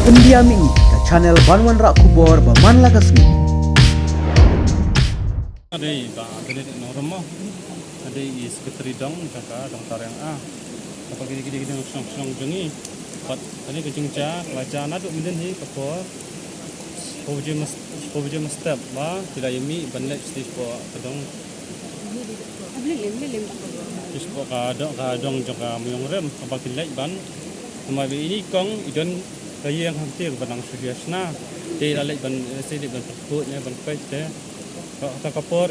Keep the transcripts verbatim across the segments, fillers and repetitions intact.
India Mini, ka channel ban wanrah khubor ba man la ka sngi. Ka dei ba, ka dei nongrem mo. Ka dei i secretary dong jong ka dong Tariang A. Kaba ki dei ki dei ki dei shnong shnong jong i. Bad ka dei ka jingjia ka la jia naduh mynnin hi ka por. Shiphew baje mynstep ba ki la ïa mih ban leit sha ka dong. Sha ka dong, ka dong jong ka Mawïong Rem kaba ki leit ban. Namar ba ine i kong i don ka ïing hangtei ba nang shu ïa shna. Te i la leit ban, eh, leit ban pyrkhat ne ban peit te. Ka, ka, ka por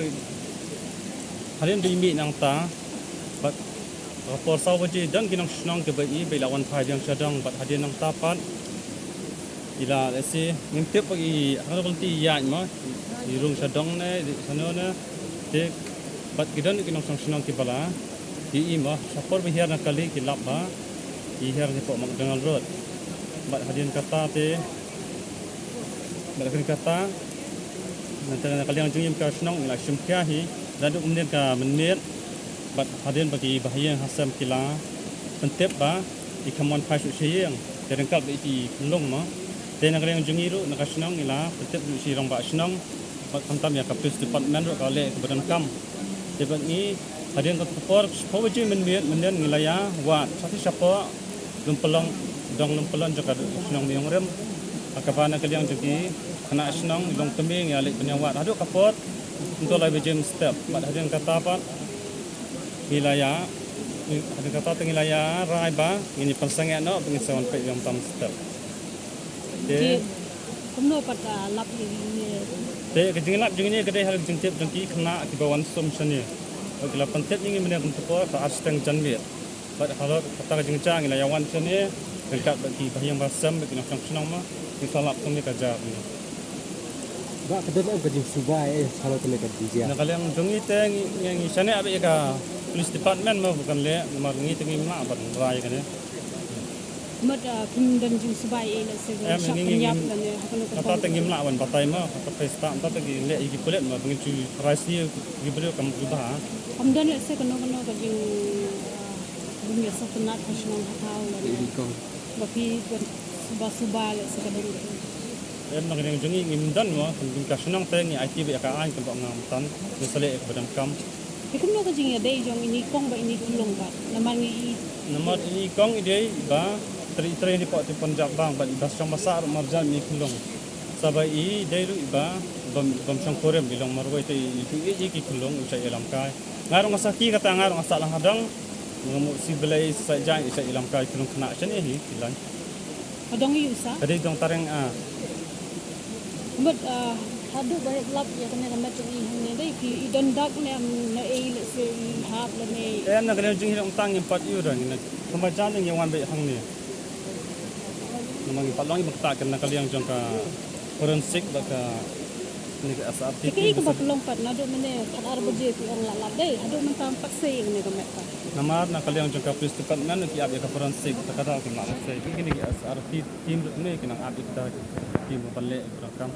hadien ba i mih nangta bad ka por saw baje don ki nong shnong kiba i ba i la wan phai biang sha dong bad hadien nangta pat i la lehse ngim tip ba i hangno ka lynti i ïaid mo, i rung sha dong ne i dei shano ne. Te bad ki don ki nong shnong shnong kiba la i i mo, sha por ba hiar na kali ki lap ba i hiar hapoh McDonald Road. Bad hadien kata te Bad ka kata, na ka liang jong i ka shnong i la shim khia hi naduh mynnin ka mynmiet. Bad hadien ba ki bahaïing hasem ki la pyntip ba i kham wan phai shuh sha ïing, te ryngkat ba i khyllung mo. Te na ka liang jong i ruh na ka shnong i la pyntip ruh sha i rangbah shnong bad khamtam ïa ka police department ruh ka leh kaba donkam. Te bad ngi hadien ka por shiphew baje mynmiet mynnin ngi la ïa wad sha ki shapoh Lympalong, dong Lympalong jong ka shnong Mawïong Rem. Ha kaba na ka liang jong ki khynnah shnong i long kmie ngi ïa leit pynïawad haduh ka por hynriew lai baje mynstep. Bad hadien kata pat ngi la ïa, hadien kata te ngi la ïa rai ba ngin ïa pynsangeh noh ba ngin sa wan peit biang tam step. Te kumno pat, ah, lap ïa ine? Te ka jinglap jong ine ka dei ha ka jingtip jong ki khynnah kiba wan sum shane. Bad ki la pyntip ïa ngi mynne kumta por ka ar shiteng janmiet. Bad halor kata ka jingjia ngi la ïa wan shane ryngkat bad ki bahaïing bahasem bad ki nongshong shnong mo. Ngi sa lap kumne ka jia kumne. Ba ka dei em ka jingsubai eh halor kane ka jingjia. Na ka liang jong ngi te ngi, ngi, ngi shaniah bad ïa ka police department mo ba kan leh namar ngi te ngim lah ban rai ïa kane. Mut, ah, phim don jingsubai eh lehse ba Em, shah ngi, ngi, pynïap ngi, lane ha kano ka kata form. Te ngim lah ban batai mo, kata phi stad, kata te ngi leh ïa ki pulit mo ba ngin shu rai sniew ïa ki briew kam jubab. Kam don lehse kano kano ka jing, ah, bym ïa sngewtynnat ha shnong ha thaw lane. Ïa ki kong. Ba phi ban suba suba lehse ka don. Em, na ka liang jong ngi ngim don mo, ka shnong te ngi aiti bad ïa ka aiñ kaba nga mynta ngi sa leh ïa kaba donkam. Te kumno ka jingïadei jong ine i kong bad ine i khyllung pat? Namar ngi i Namar ine i kong i dei iba trei trei hapoh Punjab bang bad iba shong ba sah ruh marjan ine i khyllung. Sa ba i dei ruh iba bym, bym shongkurim, i long marwei te i, i, i, i ki khyllung u shah ïalam kai. Nga ruh nga sakhi kata nga ruh nga sah lang ha dong. Nga mut sibylei sa jaiñ i shah ïalam kai khyllung khynnah shane hi, ki lain. Ka dong ïa u sa? Ka dei dong Tariang A. Mut, ah, haduh ba lap ïa kane ka met jong i hangne dei phi i don dak ne em na ei lehse i hap lane. Em na ka liang jong i dong tang ngim pat ïoh dang ne. Kumba jan ngi wan beit hangne. Namar ngi pat long i ba kata ka na ka liang jong ka forensic bad ka Ni ka S R T. Te kaei kaba pynlong pat naduh mynne khatar baje phi ong la lap dei haduh mynta pat sei ïa kane ka met pat. Namar na ka liang jong ka police department ki ap ïa ka forensic, ta ka daw kim lah ban sei. Ki kine ki S R T team ruh ne ki nang ap ïa kita ki team ban leh ïa ka kam.